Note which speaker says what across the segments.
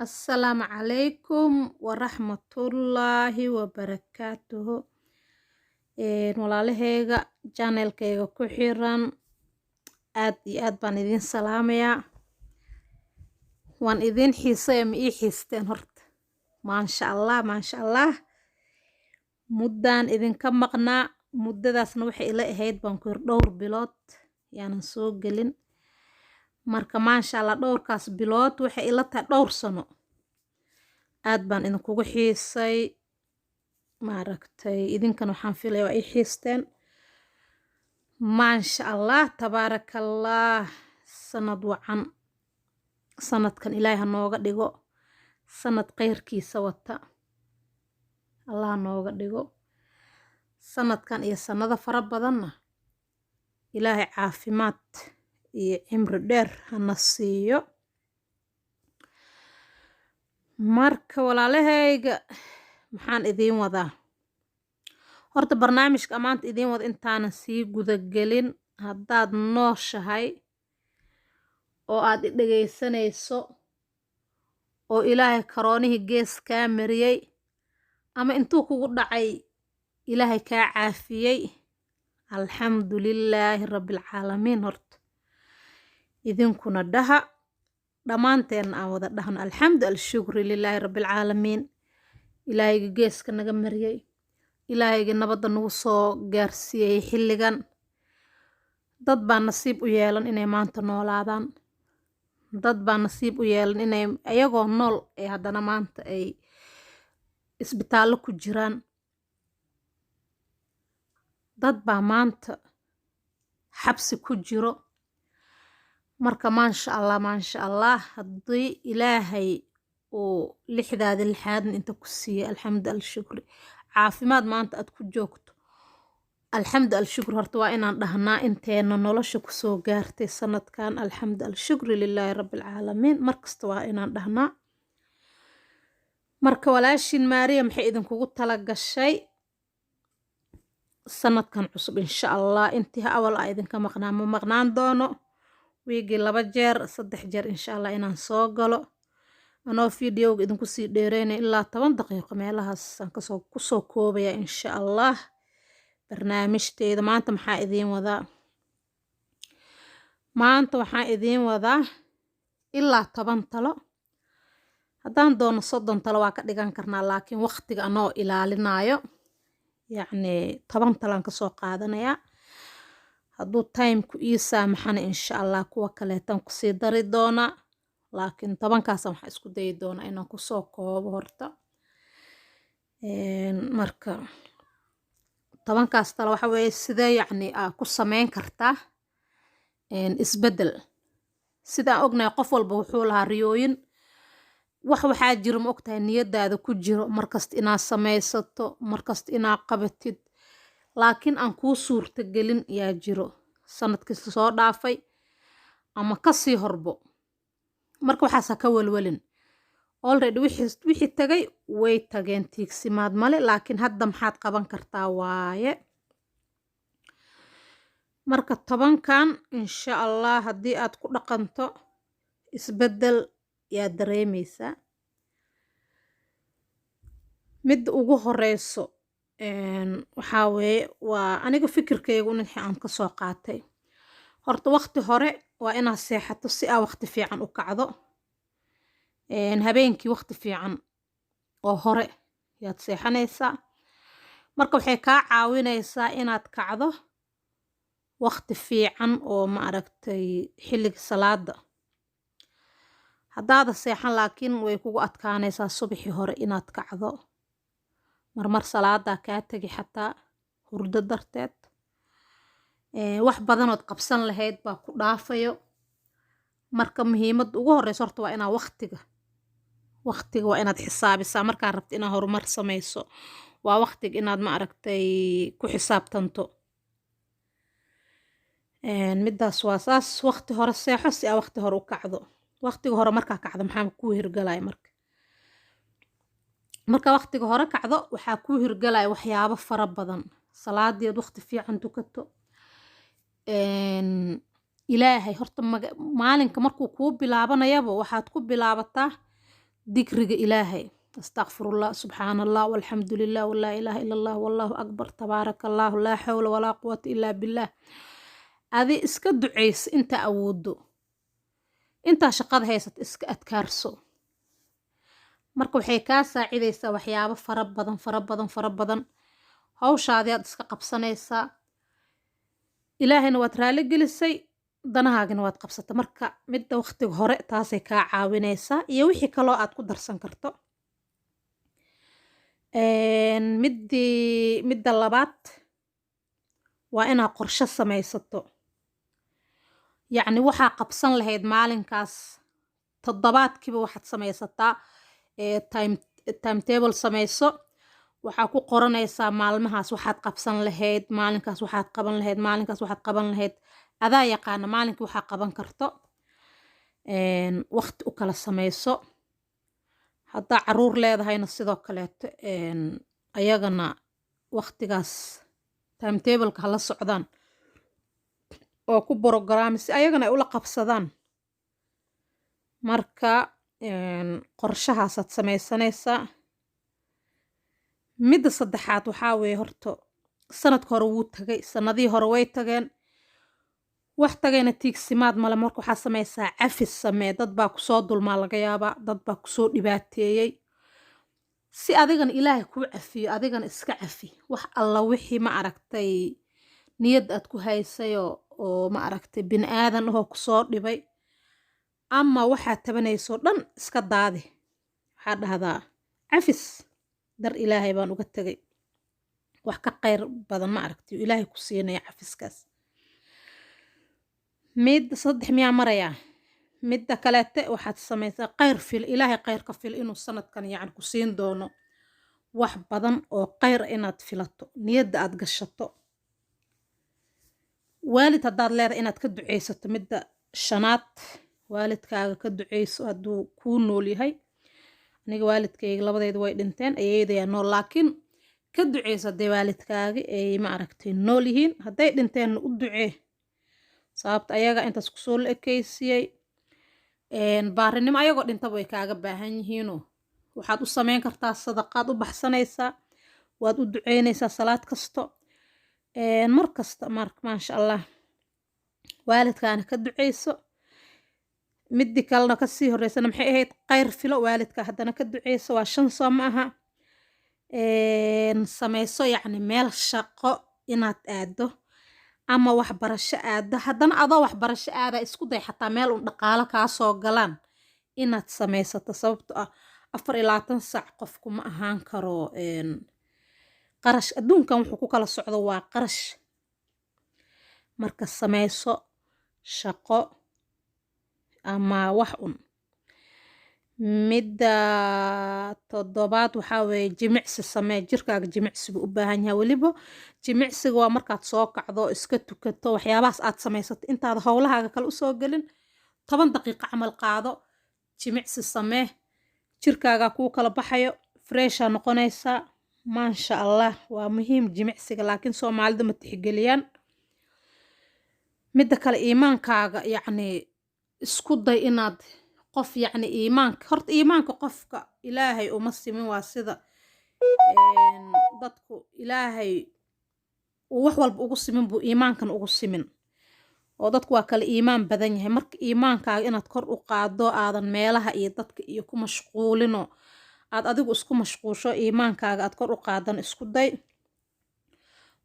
Speaker 1: Assalaamu calaykum waraxmatullaahi wabarakaatuhu. Walaalaheyga channelkayga ku xiran, aad iyo aad baan idiin salaamayaa. Waan idiin xiisay. Ma ii xiisteen horta? Maasha Allah, maasha Allah. Muddaan idinka maqnaa, muddadaasna waxay ila ahayd baan ku yiri dhowr bilood yaanan soo gelin. Marka maasha Allah, dhowrkaas bilood waxay ila tahay dhowr sano. Aad baan idinkugu xiisay, maaragtay. Idinkana waxaan filaya waa ii xiisteen. Maasha Allah, tabaarakallah. Sanad wacan. Sanadkan Ilaahay ha nooga dhigo sanad khayrkiisa wata. Allah ha nooga dhigo sanadkan iyo sanado fara badanna. Ilaahay caafimaad iyo cimri dheer hana siiyo. Marka walaalahayga, maxaan idiin wadaa horta? Barnaamijka maanta idiin wada, intaanan sii gudagelin, haddaad nooshahay oo aad i dhegaysanayso oo Ilaahay karoonihii gees kaa mariyey ama intuu kugu dhacay Ilaahay kaa caafiyey, alxamdu lilaahi rabbilcaalamiin horta idinkuna dhaha, dhammaanteenna aan wada dhahno alxamdu alshukri lilaahi rabbilcaalamiin. Ilaahayga geeska naga mariyey, Ilaahayga nabadda nagu soo gaarsiiyey xilligan. Dad baa nasiib u yeelan inay maanta noolaadaan. Dad baa nasiib u yeelan inay ayagoo nool ee haddana maanta ay isbitaallo ku jiraan. Dad baa maanta xabsi ku jiro. Marka maasha Allah, maasha Allah, haddii Ilaahay uu lixdaada lixaadna inta ku siiyey, alxamdu alshukri, caafimaad maanta aad ku joogto, alxamdu alshukri horta waa inaan dhahnaa inteena nolosha kusoo gaartay sanadkan. Alxamdu alshukri lilaahi rabbilcaalamiin markasta waa inaan dhahnaa. Marka walaashiin Maariya maxay idinkugu tala gashay sanadkan cusub? Insha Allah, intii awal a idinka maqnaa ma maqnaan doono. Wiigii 2 jeer, 3 jeer insha Allah inaan soo galo, anoo videoga idinku sii dheereynaya, ilaa 10 daqiiqo meelahaas aan kasoo kusoo koobaya insha Allah barnaamijteeda. Maanta maxaa idiin wadaa? Maanta waxaan idiin wadaa ilaa 10 talo. Haddaan doono 30 talo waa ka dhigan karnaa, laakiin waqtiga anoo ilaalinayo, yacni 10 talaan kasoo qaadanayaa. Hadduu timeku ii saamaxana, insha Allah kuwa kaleetan kusii dari doonaa, laakiin 10kaasa waxaan isku dayi doonaa inaan kusoo koobo horta. Marka 10kaas talo waxa weeye sidee yacni aa ku sameyn kartaa isbeddel. Sidaan ognahay, qof walba wuxuu lahaa riyooyin. Wax waxaa jiro, ma ogtahay, niyadaada ku jiro markasta inaad samaysato, markasta inaad qabatid, laakiin aan kuu suurtagelin yaa jiro sanadkii soo dhaafay ama kasii horbo. Marka waxaas ha ka welwelin. Already wixii tagay way tageen, tiigsimaad male. Laakiin hadda maxaad qaban kartaa waaye? Marka 10kan insha Allah haddii aad ku dhaqanto, isbeddel yaa dareemeysaa. Midda ugu horeyso waxaa weeye, waa aniga fikirkaygu wixii aan kasoo qaatay horta: waqti hore waa inaad seexato si aa waqti fiican u kacdo. Habeenkii waqti fiican oo hore yaad seexanaysaa. Marka waxay kaa caawinaysaa inaad kacdo waqti fiican oo, ma aragtay, xilliga salaada. Haddaada seexan laakiin, way kugu adkaanaysaa subaxii hore inaad kacdo. Marmar salaadaa kaa tegi xataa hurdo darteed. Wax badanood qabsan lahayd baa ku dhaafayo. Marka muhiimadda ugu horeyso horta waa inaa waqtiga waa inaad xisaabisaa. Markaa rabto inaad horumar samayso, waa waqtiga inaad, ma aragtay, ku xisaabtanto. Midaas waa saas: waqti hore seexo si aa waqti hore u kacdo. Waqtiga hore markaa kacdo, maxaa kuu hirgalaya? Marka waqtiga hore kacdo, waxaa kuu hirgalaya waxyaabo fara badan. Salaadeed waqti fiican tukato. Ilaahay horta maalinka markuu kuu bilaabanayaba waxaad ku bilaabataa Dikriga Ilaahay, astaqfirullah, subxaana Allah, walxamdu lilah, walaa ilaaha ila Allah, wallahu akbar, tabaaraka Allahu, laa xawla walaa quwata ilaa billah. Adi iska duceyso intaa awoodo, intaa shaqada haysata iska adkaarso. Marka waxay kaa saacidaysaa waxyaabo fara badan, fara badan, fara badan. Hawshaadii aad iska qabsanaysaa, Ilaahayna waad raali gelisay, danahaagina waad qabsata. Marka midda waqtiga hore taasay kaa caawinaysaa iyo wixii kaloo aad ku darsan karto. Midda labaad waa inaad qorshe samaysato, yacni waxaa qabsan lahayd maalinkaas, toddobaadkiiba waxaad samaysataa timetable samayso. Waxaa ku qoranaysaa maalmahaas waxaad qabsan lahayd, maalinkaas waxaad qaban lahayd, maalinkaas waxaad qaban lahayd. Adaa yaqaana maalinkii waxaa qaban karto. Waqti u kala samayso. Haddaa caruur leedahayna sidoo kaleeto, ayagana waqtigaas timetableka hala socdaan oo ku borogaraami si ayagana ay ula qabsadaan. Marka qorshahaasaad samaysanaysaa. Midda saddexaad waxaa weeye, horta sanadka hore wuu tagay, sanadihii hore way tageen, wax tagayna tiigsimaad male. Marka waxaa samaysaa cafis samee. Dad baa kusoo dulmaa laga yaabaa, dad baa kusoo dhibaateeyey. Si adigana Ilaahay kuu cafiyo, adigana iska cafi wax alla wixii, ma aragtay, niyad aad ku haysayoo oo, ma aragtay, bini aadan ahoo kusoo dhibay ama waxaad tabanaysoo dhan iska daadi. Waxaa dhahdaa, "Cafis dar Ilaahay baan uga tegay." Wax ka khayr badan, ma aragtay, Ilaahay ku siinaya cafiskaas. Mid saddex miyaa marayaa? Midda kaleete waxaad samaysaa khayr fil, Ilaahay khayr ka fil inuu sanadkan yacni ku siin doono wax badan oo khayr, inaad filato, niyadda aad gashato. Waalid haddaad leedahay, inaad ka duceysato. Midda shanaad, waalidkaaga ka duceyso hadduu kuu nool yahay. Aniga waalidkayga labadeyda way dhinteen, ayeedayaa nool, laakiin ka duceyso hadday waalidkaaga ay, ma aragtay, nool yihiin. Hadday dhinteenna u ducee, sababta ayaga intaas kusoo la ekeysiyey baarinimo ayagoo dhintaba way kaaga baahan yihiinoo waxaad u sameyn kartaa sadaqaad u baxsanaysaa, waad u duceynaysaa salaad kasto, mar kasta. Maasha Allah, waalidkaana ka duceyso. Midii kalena kasii horeysana maxay ahayd? Khayr filo, waalidka haddana ka duceyso. Waa shan, soo ma aha? Sameyso yacni meel shaqo inaad aado ama waxbarasho aado. Haddana adoo waxbarasho aada, isku day xataa meel un dhaqaalo kaa soo galaan inaad sameysato, sababto ah 24 saac qofku ma ahaan karo. Qarash adduunkan wuxuu ku kala socdo waa qarash. Marka sameyso shaqo ama wax un. Midda toddobaad waxaa weeye jimicsi samee. Jirkaaga jimicsi buu u baahan yahay. Weliba jimicsiga waa markaad soo kacdo, iska tukato, waxyaabahaas aad samaysato, intaad howlahaaga kale usoo gelin, 10 daqiiqo camal qaado, jimicsi samee. Jirkaagaa kuu kala baxayo, fresh aa noqonaysaa, maasha Allah. Waa muhiim jimicsiga, laakiin Soomaalida ma tixgeliyaan. Midda kale, iimaankaaga yacni isku day inaad qof yacni iimaanka, horta iimaanka qofka Ilaahay uma simin. Waa sida dadku Ilaahay uu wax walba ugu simin buu iimaankan ugu simin, oo dadku waa kala iimaan badan yahay. Marka iimaankaaga inaad kor u qaado, aadan meelaha iyo dadka iyo ku mashquulino, aad adigu isku mashquusho, iimaankaaga aad kor u qaadan isku day.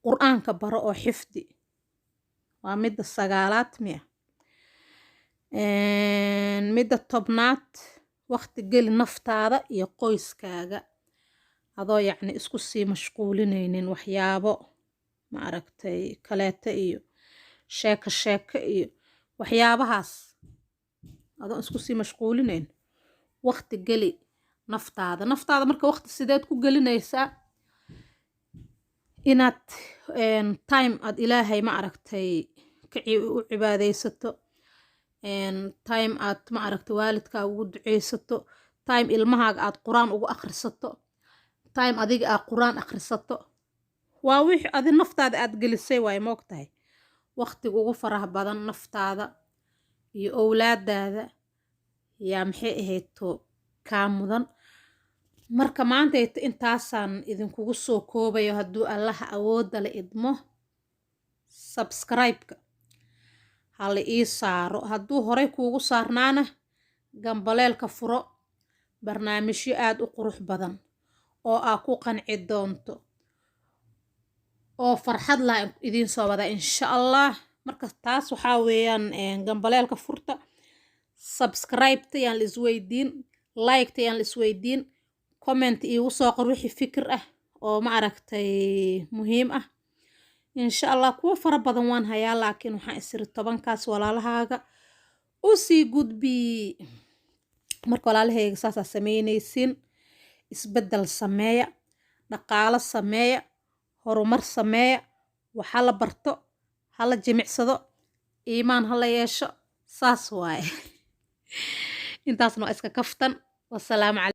Speaker 1: Qur-aanka baro oo xifdi. Waa midda sagaalaad miya? Midda 10aad, waqti geli naftaada iyo qoyskaaga, adoo yacni isku sii mashquulinaynin waxyaabo, ma aragtay, kaleeto iyo sheeko sheeko iyo waxyaabahaas, adoo isku sii mashquulinayn. Waqti geli naftaada. Naftaada marka waqti sideed ku gelinaysaa? Inaad time aad Ilaahay, ma aragtay, ka u cibaadaysato, time aad, ma aragtay, waalidkaaga ugu duceysato, time ilmahaaga aad Qur-aan ugu akhrisato, time adiga aad Qur-aan akhrisato. Waa wixii adi naftaada aad gelisay waay, moog tahay. Waqtiga ugu faraha badan naftaada iyo owlaadaada yaa maxay ahayto. Kaa mudan. Marka maanta intaasaan idinkugu soo koobayo, hadduu Allaha awoodda la idmo. Subscribe-ka hala ii saaro, hadduu horey kuugu saarnaana gambaleelka furo. Barnaamijyo aada u qurux badan oo aa ku qanci doonto oo farxad lah idiin soo wadaa, insha Allah. Marka taas waxaa weeyaan, gambaleelka furta, subscribe-ta yaan la isweydiin, like-ta yaan la isweydiin, comment iigu soo qor wixii fikir ah oo, ma aragtay, muhiim ah, insha Allah. Kuwo fara badan waan hayaa, laakiin waxaan isiri 10kaas walaalahaaga u sii gudbi. Marka walaalahayga, saasaa sameynaysiin: isbeddel sameeya, dhaqaalo sameeya, horumar sameeya, waxa la barto, hala jimicsado, iimaan hala yeesho. Saas waaye. Intaasna waa iska kaftan. Wasalaamu.